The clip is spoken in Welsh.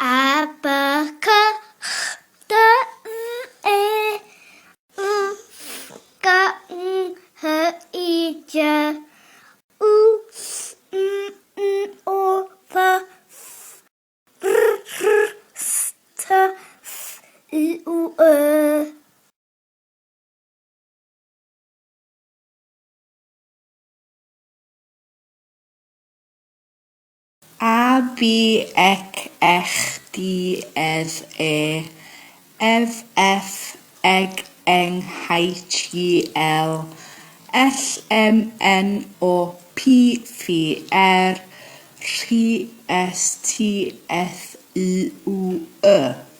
A B C H D E F G H I J U S M N O P R R S T U U Y. A B C H D S E F F G N H I L L M N O P F R R S T F U U Y.